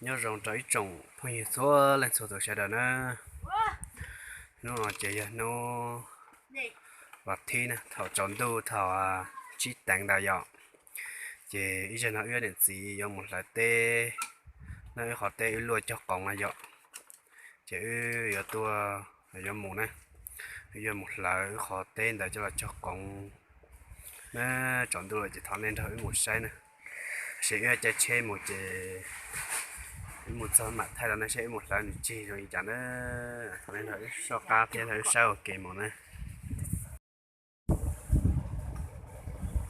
Nyob zoo rau ib tsoom phooj ywg txhua leej txhua tus sawv daws na. Hnub no ces yog hnub vas thib na, thaum tsaus ntuj thaum tsib teev ntawd yom. Ces ib zaug no wb niam txiv yuav mus hlawv teb, noj wb qhov teb wb luaj cog qoov no yom. Ces wb yuav tuaj, yuav mus na, wb yuav mus hlawv wb qhov teb ntawd coj los cog qoov na. Tsaus ntuj lawm ces thov nej nrog wb mus saib na, seb wb caij tsheb mus ces wb mus txog mam thaij rau nej saib wb mus hlawv nws cig zoo li cas na. Thov nej nrog wb soj qab thiab nrog wb saib ua ke mus na.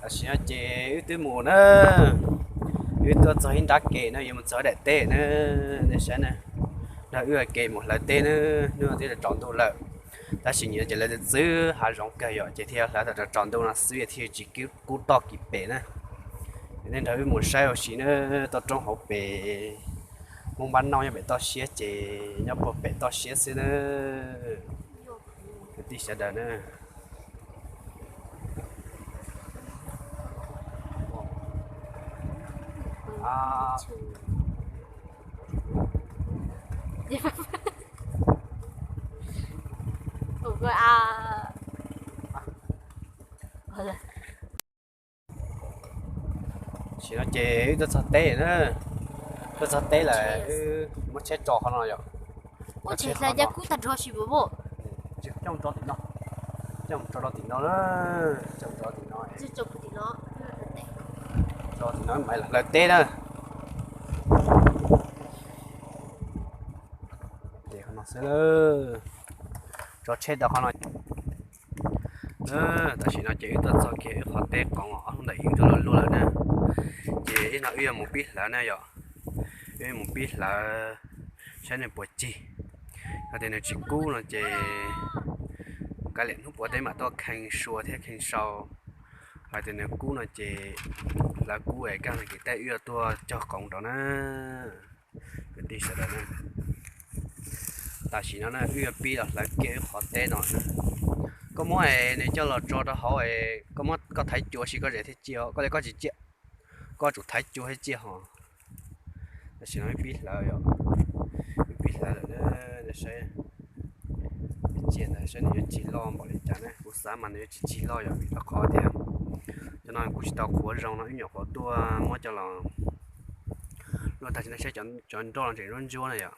Tam sim no ces wb twb mus na, wb tuaj txog ib nrab ke na, yuav mus txog daim teb na, nej saib na, nrog wb ua ke mus hlawv teb na. Hnub no twb tsaus ntuj lawm, tab sis nyias ces lawv txwv hav zoov kawg yom, ces thiaj hlawv thaum tsaus ntuj no xwb thiaj tsis kub toj kis pem na. Nej nrog wb mus saib ua si na, toj roob hauv pem Hmoob Npab Nauj nyob pem toj siab ces nyob puag pem toj siab xwb na, kwv tij sawv daws na. Tam sim no ces wb tuaj txog teb na, tuaj txog teb lawm wb muab tsheb tso qhov no yom. Tsheb qhov no, coj mus tso rau tim no, coj mus tso rau tim no na, coj mus tso rau tim no, tso tim no mam hlawv teb na. Ces qhov no xwb, tso tsheb rau qhov no. Tam sim no ces wb tuaj txog kiag wb qhov teb qoov ob hnub ntawm ib wb tuaj luaj luaj lawm na. Ces ib no wb yuav mus pib hlawv na yom, wb yuav mus pib hlawv saib nws puas cig. Hais tias nws tsis kub no ces kav liam hnub puav teb mam tuaj khee sua thiab khee sau. Hais tias nws kub no ces hlawv kub es kaj ntug ces tej wb yuav tuaj cog qoov rau na, kwv tij sawv daws na. Tam sim no na wb yuav pib los hlawv kiag wb qhov teb no. Koj muab es nws coj los tso rau hauv es koj muab koj thaiv cua si koj zem thiaj ciaj, koj li koj tsis ciaj, koj tsum thaiv cua thiaj ciaj ho. Tam sim no wb pib hlawv yom, wb pib hlawv lawm na, saib ciaj ntawd saib nws yuav cig loj npaum li cas ne. Kuv xav mas nws yuav tsis cig loj yom, vim rau qhov tias cov no kuj tsis tau qhuav zoo no, wb nyuam qhuav tuaj muab coj los luaj tag ces nej saib cov nroj no tseem ntsuab ntsuab na yom.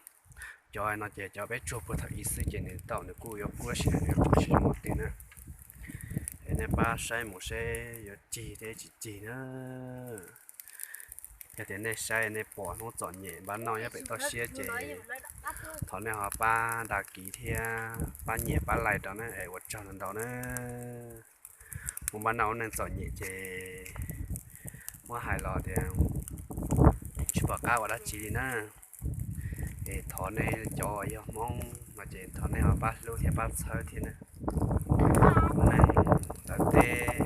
Cov no ces cov peb tsuag puag thaum ub xwb ces nws tau nws kuj yuav kub tab sis nws yuav kub tsis zoo ua tiag na. Es nej pab saib mus seb yuav cig thiab tsis cig na. Yog tias nej saib nej pom hnub txom nyem npab noj nyob pem toj siab ces thov nej ho pab dag kiv thiab pab nyiam pab like rau na es ua tsaug ntau ntau na. Mus npab noj ua neej txom nyem ces muab hais los tias tsis pom qab ua dab tsi li na. Es thov nej cov uas yog Hmoob no ces thov nej ho pab hlub thiab pab txhawb thiab na. Ua neej hlawv teb,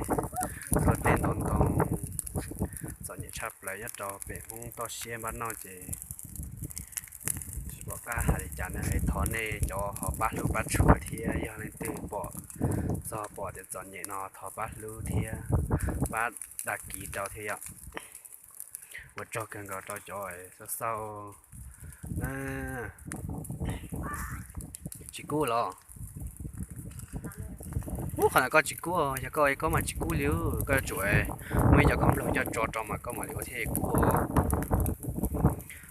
hlawv teb ntau ntau, txom nyem tshaj plaws nyob rau pem Hmoob toj siab npab noj ces tsis pom qab hais li cas na. Es thov nej cov ho pab hlub pab tshua thiab yog leej twg pom txog pom tias txom nyem no thov pab hlub thiab pab dag kiv rau thiab yom. Ua tsaug kawg nkaus rau cov xauj xauj na. Tsis kub los? Ub, qhov ntawd koj tsis kub, yog koj koj mas tsis kub li, koj yuav tsum muaj ib co khoom nplooj coj tso rau mas koj mam li ua thiaj kub.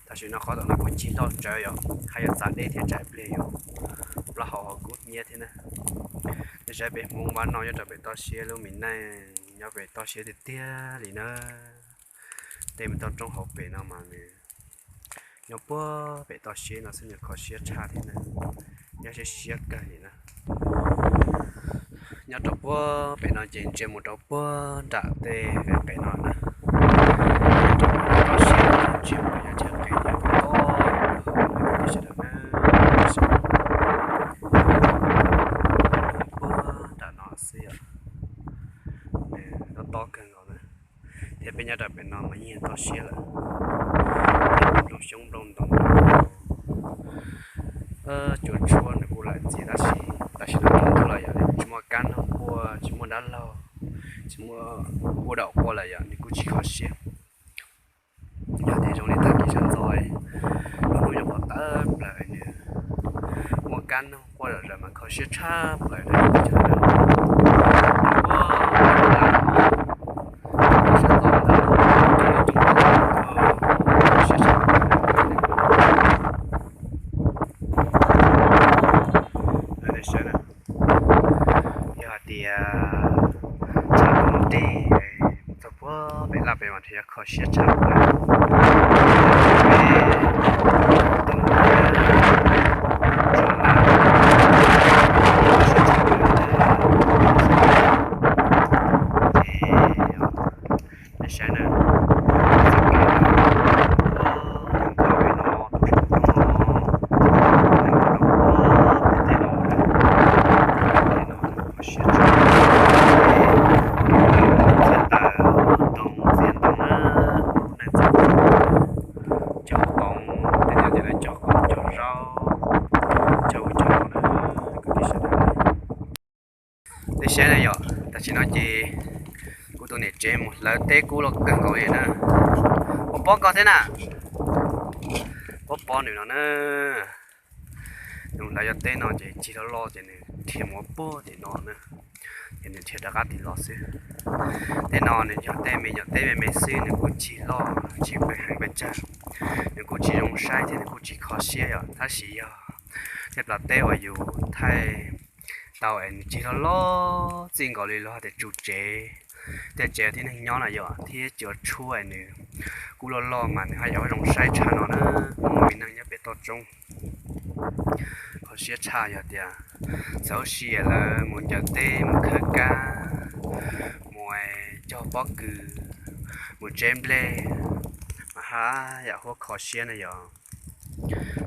Tam sim no qhov tom no kuj cig loj tsawv yom, haj yam txav deb thiab tsam ib pliag yuav plaub hau ho kub hnyiab thiab na. Nej saib peb Hmoob npab noj nyob rau pem toj siab lub me neej nyob pem toj siab tiag tiag li na. Tej me toj roob hauv pem no mas nws nyob puag pem toj siab no xwb nws kho siab tshaj thiab na, nyob siab siab kawg li na. Nyob rau puag pem no ces ntsia mus rau puag nram tej qev no na. Nyob rau puag nram toj siab no ces ntsia mus rau yav tshaj qev thiab puag tod, sawv daws na, puag nram no xwb yom. Nws tob tob kawg nkaus na. Thiab peb nyob rau pem no mas yeej toj siab lawm, nplooj xyoob nplooj ntoo, cua tshuab nws kuj lawm ntxiv tab sis tam sim no tsaus ntuj lawm yom, nws kuj tsis muaj kab nog quaj, tsis muaj dab laug, tsis muaj quaj daum quaj lawm yom, nws kuj tsis kho siab. Yog tias zoo li tag kis sawv ntxov Lub hnub nyob qhov tawv plaws nws muaj kab noog quaj zom zaws mas kho siab tshaj plaws na. Yog hais tias tshav ntuj dej txog puag pem laj pem mas ntshe yuav kho siab tshaj plaws. Nej saib na, txiav taws, ntoo txiav ntoo na, neeg txawj cog qoob, tej no ces lawv cog qoob cog zaub, cog ub cog no na. Kwv tij sawv daws, nej saib na yom, tam sim no ces kuv tus niam tsev mus hlawv teb kub loj kawg nkaus li na. Puas pob koj thiab na? Pob pob nws no na. Nws hlawv cov teb no ces cig loj loj ces nws dhia mus puag tim no na, ces nws dhia rov qab tim los xwb. Tej no nws yog tej me nyuam teb me me xwb, nws kuj tsis loj tsis pes heev pes tsawg, nws kuj tsis zoo saib thiab nws kuj tsis kho siab yom. Tab sis yog tej plas teb uas yus thaij tau es nws cig loj loj txij nkaus li luag tias tsuj tsev, tej tsev tib neeg nyob na yom, thiab cov tshuaj es nws kuj loj loj mas nws haj yam zoo saib tshaj no na. Muaj me neeg nyob pem toj roob, kho siab tshaj yog tias txawm ua si lawv mus ncaws teb mus khawb kab, mus cog pob kws, mus tseb nplej, mas haj yam huab kho siab na yom.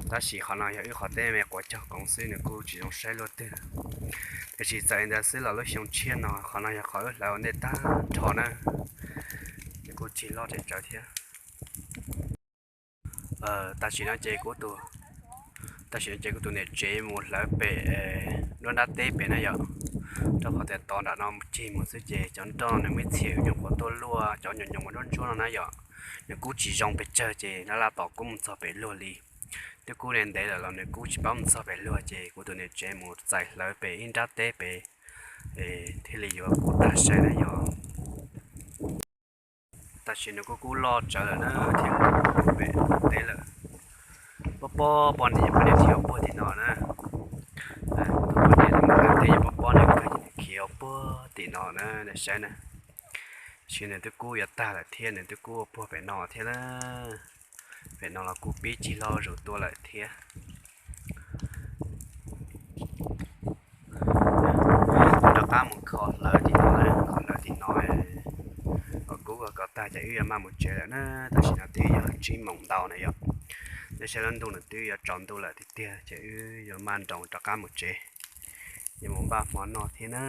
Tab sis qhov no yog wb qhov teb me quav cog qoov xwb, nws kuj tsis zoo saib luaj twg. Tiam sis txawm li ntawd xwb los lub xyoo tshiab no qhov no yog qhov wb hlawv ua ntej tag nrho na, nws kuj cig loj tsawv tsawv thiab. Tam sim no ces kuv tus, tam sim no ces kuv tus niam tsev mus hlawv pem nruab nrab teb pem na yom, rau qhov tias tod nram no cig mus xwb ces cov nroj nws muaj ib txhia nyuam qhuav tuaj luaj cov nyuam nyuam mus ntsuab ntsuab no na yom. Nws kuj tsis zoo pes tsawg ces laj laj tos kuj mus txog pem luag li. Twb kub ntev lawm los nws kuj tsis paub mus txog pem luag ces kuv tus niam tsev mus txais hlawv pem ib nrab teb pem thiaj li yuav kub tag sai na yom. Tam sim nws kuj kub loj tsawv lawm na, thiab kuj pem teb lawm. Pob pob poj niam poj niam khiav puag tim no na. Poj niam mus hlawv teb yog pob pob niam kawg ces nws khiav puag tim no na, nej saib na. Sis nws twb kub yuav tag lawm thiab nws twb kub puag pem no thiab na. Pem no los kuj pib cig loj zus tuaj lawm thiab. Rov qab mus kho hlawv tim no, kho hlawv tim no, kom kub kom tag ces wb yuav maj mus tsev lawm na. Tam sim no twb yog tsib moos ntau na yom. Nej saib lub ntuj nws twb yuav tsaus ntuj lawm tiag tiag ces wb yuav maj nroos rov qab mus tsev, yuav mus npaj hmo noj thiab na.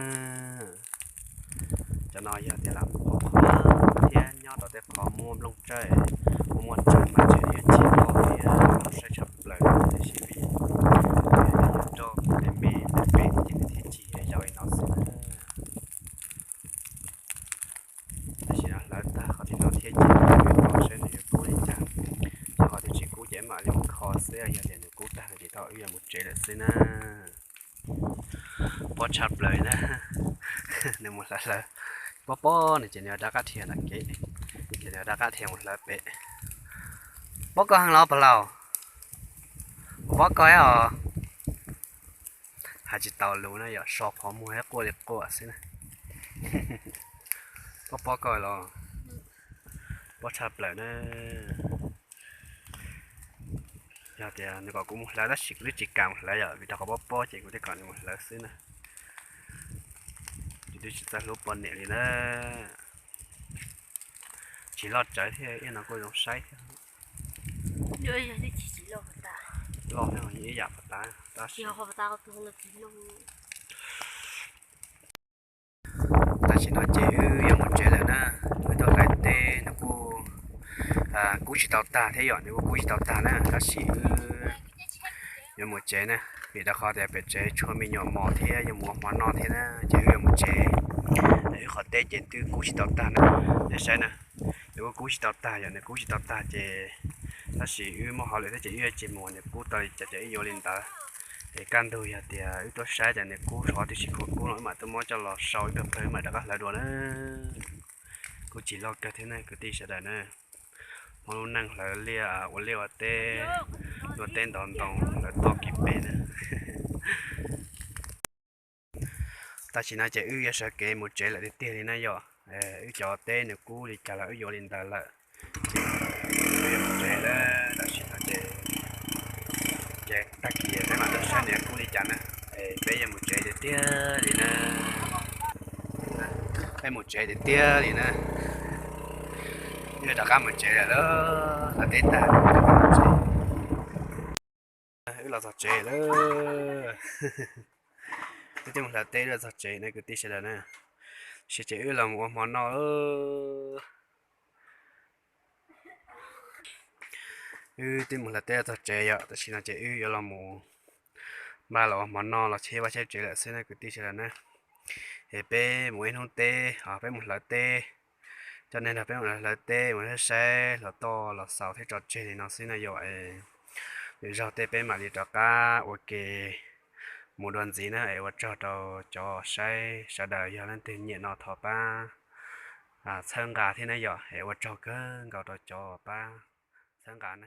Cov no yog tias lam mus qhov thiab nyob rau tej qhov muaj nplooj tsawb, muaj muaj tsawg mas tseem yuav cig loj thiab saib tshaj plaws tiam sis vim yog cov nroj me me pem ces nws thiaj cig yau li no xwb na. Tam sim no hlawv tag qhov tim no thiab ces saib nws yuav kub li cas. Yog qhov twg tsis kub ces mam li mus kho xwb, yog tias nws kub tag no ces tau wb yuav mus tsev lawm xwb na. Pob tshaj plaws na. Nws mus hlawv hlawv, pob pob nws ces nws rov qab dhia nram kev, ces nws rov qab dhia mus hlawv pem. Pob koj heev los pog laus? Pob koj os. Hais tsis tau lus na yom, so qhov muag thiab quaj li quaj xwb na. Pob pob koj los? Pob tshaj plaws na. Yog tias nws kom kuv mus hlawv tab sis kuv twb tsis kam mus hlawv yom, vim rau qhov pob pob ces kuv thiaj kom nws mus hlawv xwb na. Ces twb tsis txawj hlub poj niam li na. Tsis loj tsawv thiab, ib no kuj zoo saib thiab. Loj thiab ib yam pas tas tab sis. Tam sim no ces wb yuav mus tsev lawm na. Wb tuaj hlawv teb nws kuj kub tsis tau tag thiab yom, nws kuj kub tsis tau tag na, tab sis wb yuav mus tsev na, vim rau qhov tias pem tsev tshuav me nyuam mos thiab yuav mus ua hmo noj thiab na, ces wb yuav mus tsev. Wb qhov teb ces twb kub tsis tau tag na, nej saib na, nws kuj kub tsis tau tag, yog nws kub tsis tau tag ces Tab sis wb muaj hauj lwm thiab ces wb yuav tsis mus, niam kub tau li cas ces wb yuav li ntawd. Es kaj ntug yog tias wb tuaj saib cov niam kub tshuav twb tsis khuam kub no wb mam tuaj muab coj los sau ib pliag pawg wb mam rov qab hlawv dua na. Kuj tsis loj kawg thiab ne kwv tij sawv daws na. Hmoob lub neej hlawv liaj ua liaj ua teb, ua teb ntov ntoo hlawv toj kis peb na. Tam sim no ces wb yuav sawv kev mus tsev lawm tiag tiag li na yom. Wb cov teb nws kub li cas los wb yuav li ntawd lawm. Ces wb yuav mus tsev lawm tam sim no ces, ces tag kis peb mam tuaj saib nws kub li cas na. Es peb yuav mus tsev tiag tiag li na. Peb mus tsev tiag tiag li na. Wb yuav rov qab mus tsev lawm lauj, hlawv teb tag. Wb los txog tsev lawm. Wb twb mus hlawv teb los txog tsev na kwv tij sawv daws na. Sis ces wb los mus ua hmo noj. Wb twb mus hlawv teb los txog tsev yom, tam sim no ces wb yuav los mus npaj los ua hmo noj los cheb vaj cheb tsev lawm xwb na kwv tij sawv daws na. Es peb mus ib hnub teb, peb mus hlawv teb, coj nej nrog peb mus hlawv teb mus saib saib hluas toj los xaus thiab tso tseg li no xwb na yom. Lwm zaug tej peb mam li rov qab ua ke mus dua ntxiv na. Es ua tsaug rau cov saib sawv daws, yog leej twg nyiam no thov pab txhawb nqa thiab na yom. Es ua tsaug kawg nkaus rau cov pab txhawb nqa na.